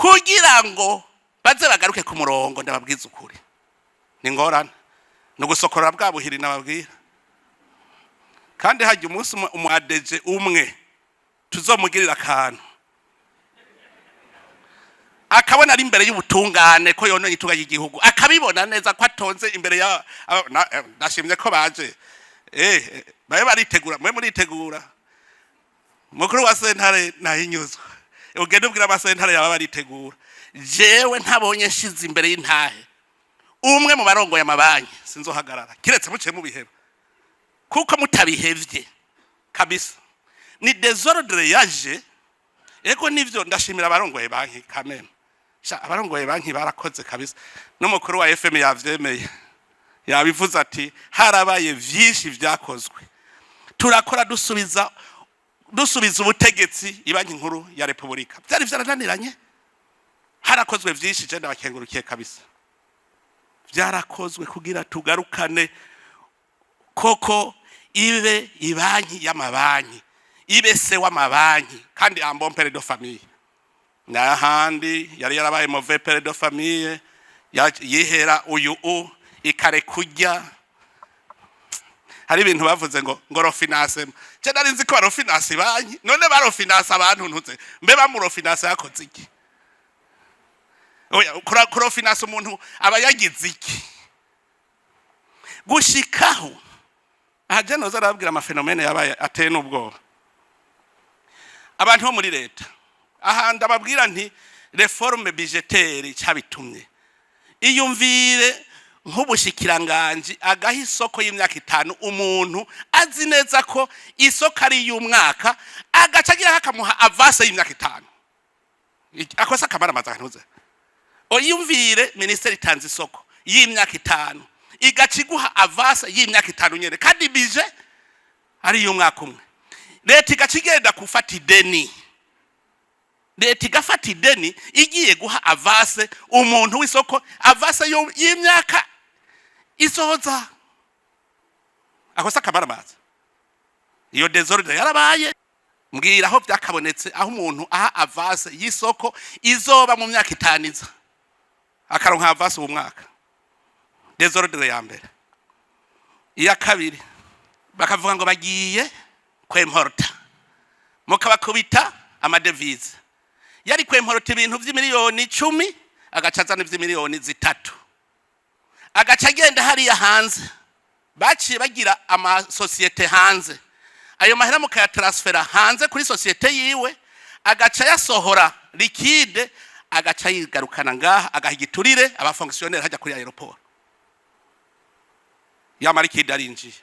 Kugira ngo baze bagaruke ku murongo, ndababwiza ukuri, ni ngorane, ni ugusokorora bwa buhiri nababwira. Kandi hajya umunsi umu ADG umwe tuzomugirira akantu, akabona ari imbere y'ubutungane ko yononye itunga ry'igihugu, akabibona neza ko atonze imbere ya ndashimye ko baje, babe baritegura. Mwe muritegura, mukuru wa sentare nahinyuzwa, ugende ubwira amasentare yaba baritegura. Jewe ntabonye nshize imbere y'intahe umwe mu barongoye amabanki, sinzohagarara, kiretse muciye mubiheba, kuko mutabihevye kabisa ni désordre yaje. Ego nivyo, ndashimira abarongoye banki kameme. Sha, abarongoye banki barakoze kabisa. N'umukuru wa FMI yavyemeye, yabivuze ati harabaye vyinshi vyakozwe, turakora, dusubiza ubutegetsi Ibanki Nkuru ya Repubulika, byari vyarananiranye. Harakozwe vyinshi, je ndabakengurukiye kabisa. Vyarakozwe kugira tugarukane koko ibe ibanki y'amabanki, ibe se w'amabanki, kandi un bon père de famille. N'ahandi yari yarabaye mauvais père de famille, yihera uyu u ikare kurya. Hari ibintu bavuze ngo refinance, je nari nzi ko barefinance banki, none barefinance abantu ntuze mbe bamurefinance yakoze iki? Oya, kurefinance umuntu aba yagize iki? Gushikaho aha je noza arababwira amaphénomènes yabaye ateye n'ubwoba. Abantu bo muri leta, aha ndababwira nti réforme budgétaire cyabitumye. Iyumvire nk'ubushikiranganji agaha isoko y'imyaka 5 umuntu azi neza ko isoko ari iy'umwaka, agaca agira akamuha avance y'imyaka 5. Akosa akamaramaza ntuze. Oyumvire minisiteri itanze isoko y'imyaka 5, igaca iguha avance y'imyaka 5 nyene, kandi budget ari iy'umwaka umwe. Leta igaca igenda gufata ideni, leta igafata ideni igiye guha avance umuntu w'isoko, avance y'imyaka isoza. Akosa akamaramaza. Iyo désordre yarabaye. Mbwira aho byakabonetse aho umuntu aha avance y'isoko izoba mu myaka 5 iza, akaronka avance uwo mwaka. Désordre ya mbere. Iya kabiri, bakavuga ngo bagiye kwemporta, mukabakubita amadevize. Yari kwemporta ibintu vy'imiliyoni 10, agaca azana ivy'imiliyoni 3, agaca agenda hariya hanze. Baciye bagira amasosiyete hanze, ayo mahera mukayatransfera hanze kuri sosiyete yiwe, agaca yasohora liquide, agaca yigarukana ngaha, agaha igiturire abafonctionnaire hajya kuri aéroport. Yama liquide arinjiye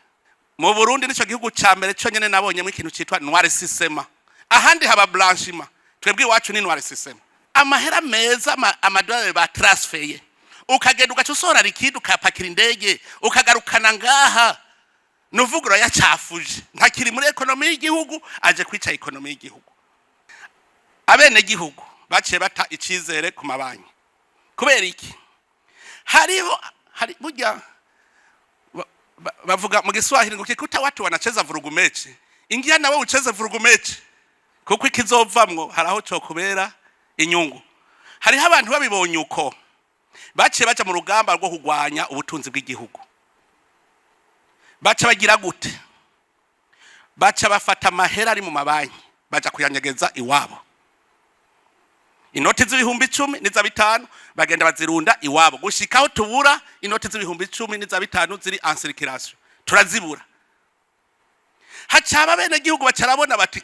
mu Burundi. Nico gihugu ca mbere conyene nabonyemo ikintu citwa noircissement. Ahandi haba blanchiment, twebwe iwacu ni noircissement. Amahera meza, amadolari batransfeye, ukagenda ugaca usohora liquide, ukapakira indege, ukagarukana ngaha, nuvuga urayacafuje, ntakiri muri économie y'igihugu, aje kwica économie y'igihugu. Abene gihugu baciye bata icizere ku mabanki. Kubera iki? Hariho hari burya bavuga mu Giswahili ngo ukikuta watu wanacheza vurugu mechi, ingia nawe ucheze vurugu mechi, kuko ikizovamwo hari aho cokubera inyungu. Hariho abantu babibonye uko baciye baja mu rugamba rwo kurwanya ubutunzi bw'igihugu. Baca bagira gute? Baca bafata amahera ari mu mabanki, baja kuyanyegeza iwabo. Inoti z'ibihumbi 10 n'iza 5 bagenda bazirunda iwabo, gushikaho tubura inoti z'ibihumbi 10 n'iza 5 ziri en circulation, turazibura. Hacaba bene gihugu bacarabona bati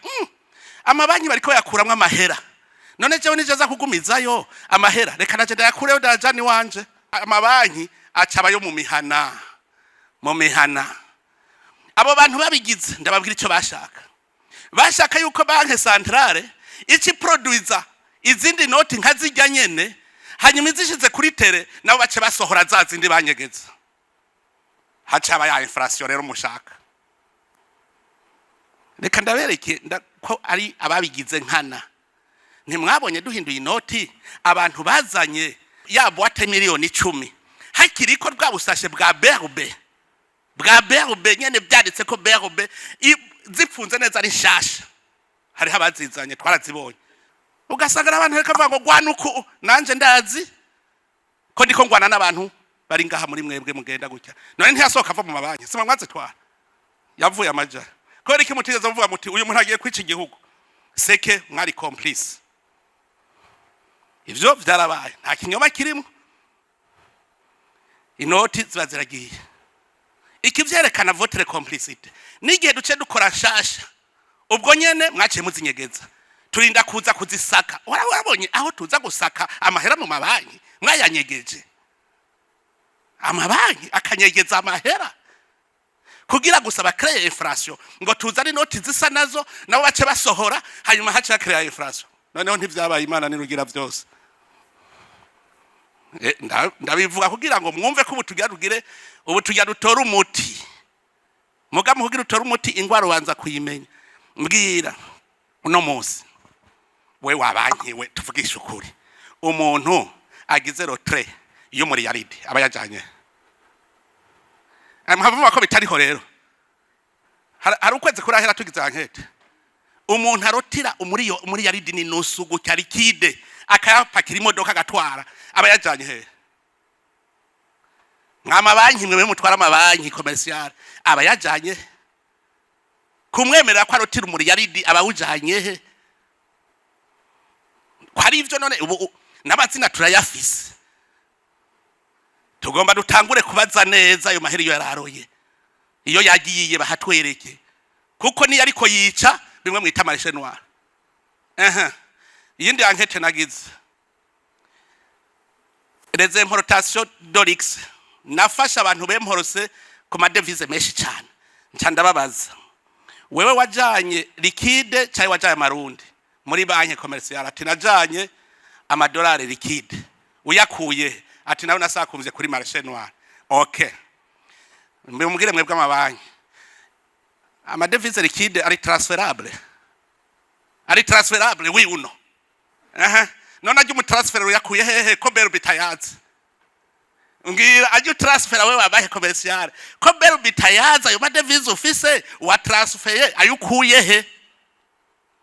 amabanki bariko bayakuramwo amahera, none jewe nije aza kugumizayo amahera, reka naje ndayakureyo, ndayajana iwanje. Amabanki acaba yo mu mihana, mu mihana. Abo bantu babigize, ndababwira icyo bashaka. Bashaka yuko Banque centrale ica iproduiza izindi noti nka zijya nyene, hanyuma izishize kuri terrain, nabo bace basohora za zindi banyegeza, hacaba ya inflation rero mushaka. Reka ndabereke ko ari ababigize nkana. Ntimwabonye duhinduye inoti, abantu bazanye ya boîte miliyoni 10, hakiriko bwa busashe bwa BRB, bwa BRB nyene, byanditse ko BRB, zipfunze neza, ari nshasha. Hariho abazizanye, twarazibonye. Ugasanga n'abantu reka bavuga ngo gwana uku. Nanje ndazi ko ndiko ngwana n'abantu bari ngaha muri mwebwe mugenda gutya. None ntiyasohoka ava mu mabanki? Sima mwazitwara, yavuye amaja. Kubera iki mutigeze muvuga muti uyu muntu agiye kwica igihugu? Seke mwari complice. Ivyo vyarabaye, nta kinyoma kirimo. Inoti ziba ziragiye. Ikivyerekana votre complicité, n'igihe duce dukora nshasha, ubwo nyene mwaciye muzinyegeza, turinda kuza kuzisaka. Warabonye aho tuza gusaka amahera mu mabanki mwayanyegeje? Amabanki akanyegeza amahera kugira gusa bacréer inflation, ngo tuzane inoti zisa nazo, nabo bace basohora, hanyuma hace hacréer inflation. Noneho ntivyabaye. Imana nirugira vyose. Ndabivuga kugira ngo mwumve ko ubu tugira tugire, ubu tugira dutore umuti. Muga kugira utore umuti ingwara ubanza kuyimenya. Mbwira uno munsi, we wabankiwe, tuvugisha ukuri, umuntu agize retrait yo muri yaridi aba yajanye mpavuga ko bitariho. Rero hari ukwezi kurahera tugize enquête, umuntu arotira muri yaridi ni nusu gutya liquide, akayapakira imodoka agatwara, aba yajanye hehe? Mwamabanki mwe mutwara amabanki commercial, aba yajanye kumwemerera ko arotira umuri yaridi, aba awujanye he? Ko ari ivyo none ubu n'amazina turayafise. Tugomba dutangure kubaza neza ayo mahera iyo yararoye, iyo yagiye, bahatwereke, kuko niyo ariko yica bimwe mwita marché noir. Aha iyindi enquête nagize, les importations de luxe, nafashe abantu bemporose ku madevises menshi cyane, nca ndababaza: wewe wajanye liquide cyangwa wajanye amarundi muri banki commerciale? Ati najanye amadolari liquide. Uyakuye? Ati nawe nasakumvye kuri marché noir. Okay, mbimubwire mwebwe amabanki, amadevises liquide ari transférable? Ari transférable, oui ou non? Aha none ajya umutransfert uyakuye hehe ko BRB itayazi? Mbwira, ajya utransfera wewe wa banki commerciale, ko BRB itayazi, ayo madevises ufise watransfeye ayukuye he?